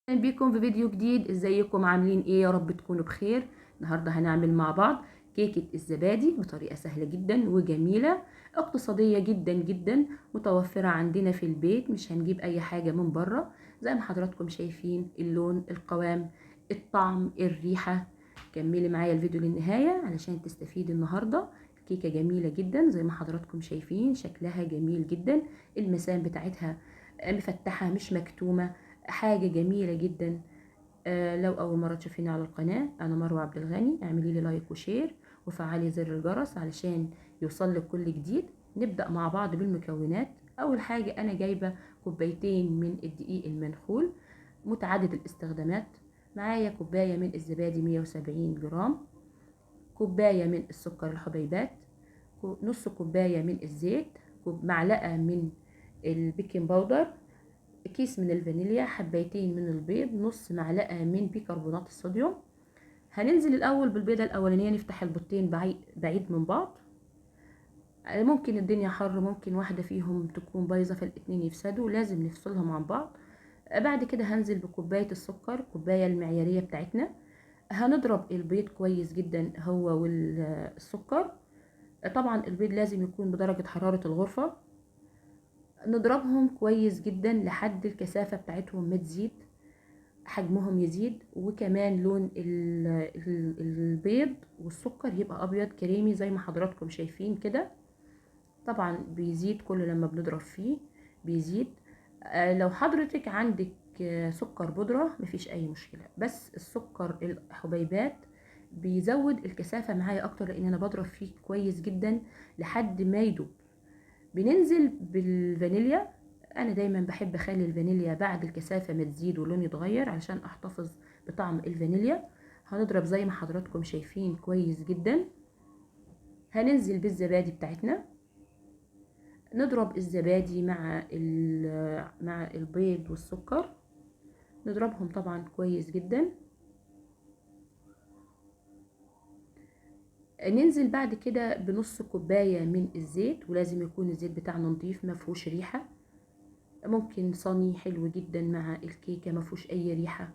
اهلا بيكم في فيديو جديد. ازيكم عاملين ايه؟ يا رب تكونوا بخير. النهارده هنعمل مع بعض كيكة الزبادي بطريقة سهلة جدا وجميلة، اقتصادية جدا جدا، متوفرة عندنا في البيت، مش هنجيب اي حاجة من بره. زي ما حضراتكم شايفين اللون، القوام، الطعم، الريحة. كملي معايا الفيديو للنهاية علشان تستفيدي النهارده. كيكة جميلة جدا زي ما حضراتكم شايفين، شكلها جميل جدا، المسام بتاعتها مفتحة مش مكتومة، حاجة جميلة جدا. لو أول مرة تشوفيني على القناة، أنا مروة عبد الغني، اعملي لي like و share وفعلي زر الجرس علشان يوصل لك كل جديد. نبدأ مع بعض بالمكونات. أول حاجة أنا جايبة كوبايتين من الدقيق المنخول متعدد الاستخدامات، معايا كوباية من الزبادي 170 جرام، كوباية من السكر الحبيبات، نص كوباية من الزيت، معلقة من البيكنج باودر، كيس من الفانيليا، حبايتين من البيض، نص معلقة من بيكربونات الصوديوم. هننزل الأول بالبيضة الأولانية، نفتح البيضتين بعيد من بعض. ممكن الدنيا حر، ممكن واحدة فيهم تكون بايظة فالاتنين يفسدوا، لازم نفصلهم عن بعض. بعد كده هنزل بكوباية السكر، كوباية المعيارية بتاعتنا. هنضرب البيض كويس جدا هو والسكر. طبعا البيض لازم يكون بدرجة حرارة الغرفة. نضربهم كويس جدا لحد الكثافة بتاعتهم ما تزيد، حجمهم يزيد، وكمان لون البيض والسكر يبقى أبيض كريمي زي ما حضراتكم شايفين كده. طبعا بيزيد كل لما بنضرب فيه بيزيد. لو حضرتك عندك سكر بودرة مفيش أي مشكلة، بس السكر الحبيبات بيزود الكثافة معايا أكتر، لأن أنا بضرب فيه كويس جدا لحد ما يدوب. بننزل بالفانيليا. انا دايما بحب اخلي الفانيليا بعد الكثافة ما تزيد واللون يتغير علشان احتفظ بطعم الفانيليا. هنضرب زي ما حضراتكم شايفين كويس جدا. هننزل بالزبادي بتاعتنا، نضرب الزبادي مع البيض والسكر، نضربهم طبعا كويس جدا. ننزل بعد كده بنص كوباية من الزيت، ولازم يكون الزيت بتاعنا نضيف ما فيهوش ريحة. ممكن صني حلو جدا مع الكيكة ما فيهوش اي ريحة.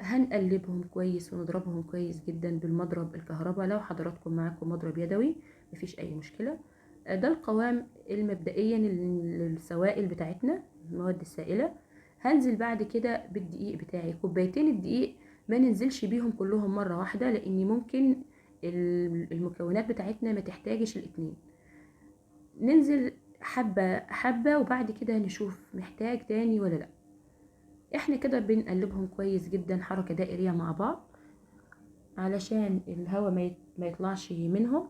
هنقلبهم كويس ونضربهم كويس جدا بالمضرب الكهرباء. لو حضراتكم معاكم مضرب يدوي مفيش اي مشكلة. ده القوام المبدئيا للسوائل بتاعتنا، المواد السائلة. هنزل بعد كده بالدقيق بتاعي، كوبايتين الدقيق ما ننزلش بيهم كلهم مرة واحدة، لان ممكن المكونات بتاعتنا ما تحتاجش الاتنين. ننزل حبة حبة وبعد كده نشوف محتاج تاني ولا لا. احنا كده بنقلبهم كويس جدا حركة دائرية مع بعض علشان الهواء ما يطلعش منهم.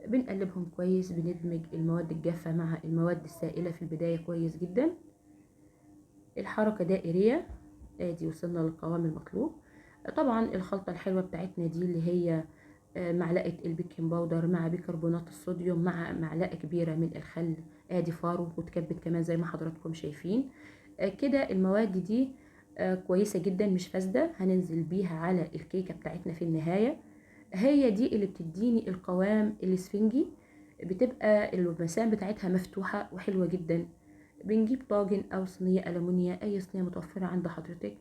بنقلبهم كويس، بندمج المواد الجافة مع المواد السائلة في البداية كويس جدا. الحركة دائرية. ادي وصلنا للقوام المطلوب. طبعا الخلطة الحلوة بتاعتنا دي اللي هي معلقة البيكنج باودر مع بيكربونات الصوديوم مع معلقة كبيرة من الخل، ادي فارو وتكبت كمان زي ما حضراتكم شايفين. كده المواد دي كويسة جدا مش فاسدة. هننزل بيها على الكيكة بتاعتنا في النهاية. هي دي اللي بتديني القوام الاسفنجي، بتبقى المسام بتاعتها مفتوحة وحلوة جدا. بنجيب طاجن او صينية ألمونيا، اي صينية متوفرة عند حضرتك،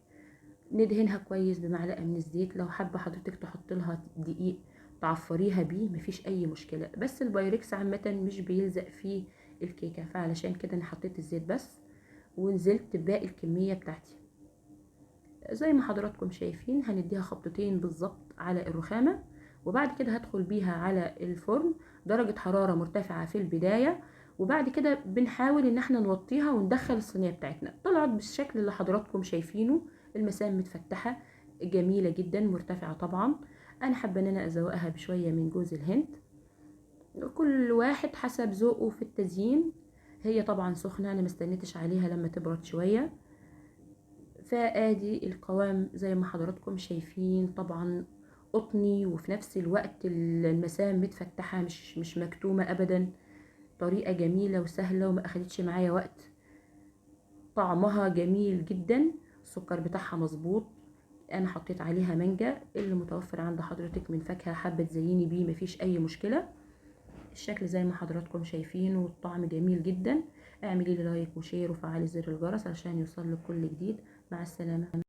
ندهنها كويس بمعلقة من الزيت. لو حابة حضرتك تحط لها دقيق تعفريها بيه مفيش اي مشكلة، بس البايركس عامة مش بيلزق فيه الكيكة، فعلشان كده انا حطيت الزيت بس ونزلت باقي الكمية بتاعتي. زي ما حضراتكم شايفين هنديها خبطتين بالظبط على الرخامة، وبعد كده هدخل بيها على الفرن درجة حرارة مرتفعة في البداية، وبعد كده بنحاول ان احنا نوطيها وندخل الصينية بتاعتنا. طلعت بالشكل اللي حضراتكم شايفينه، المسام متفتحة جميلة جدا مرتفعة. طبعا انا حابة ان انا ازوقها بشوية من جوز الهند، كل واحد حسب ذوقه في التزيين. هي طبعا سخنة، انا ما استنيتش عليها لما تبرد شوية. فادي القوام زي ما حضراتكم شايفين، طبعا قطني وفي نفس الوقت المسام متفتحة مش مكتومة ابدا. طريقة جميلة وسهلة وما اخدتش معايا وقت، طعمها جميل جدا، السكر بتاعها مظبوط. انا حطيت عليها مانجا، اللي متوفر عند حضرتك من فاكهة حابة تزيني بيه مفيش اي مشكلة. الشكل زي ما حضراتكم شايفين والطعم جميل جدا. اعملي لي like و share وفعلي زر الجرس عشان يوصلك كل جديد. مع السلامة.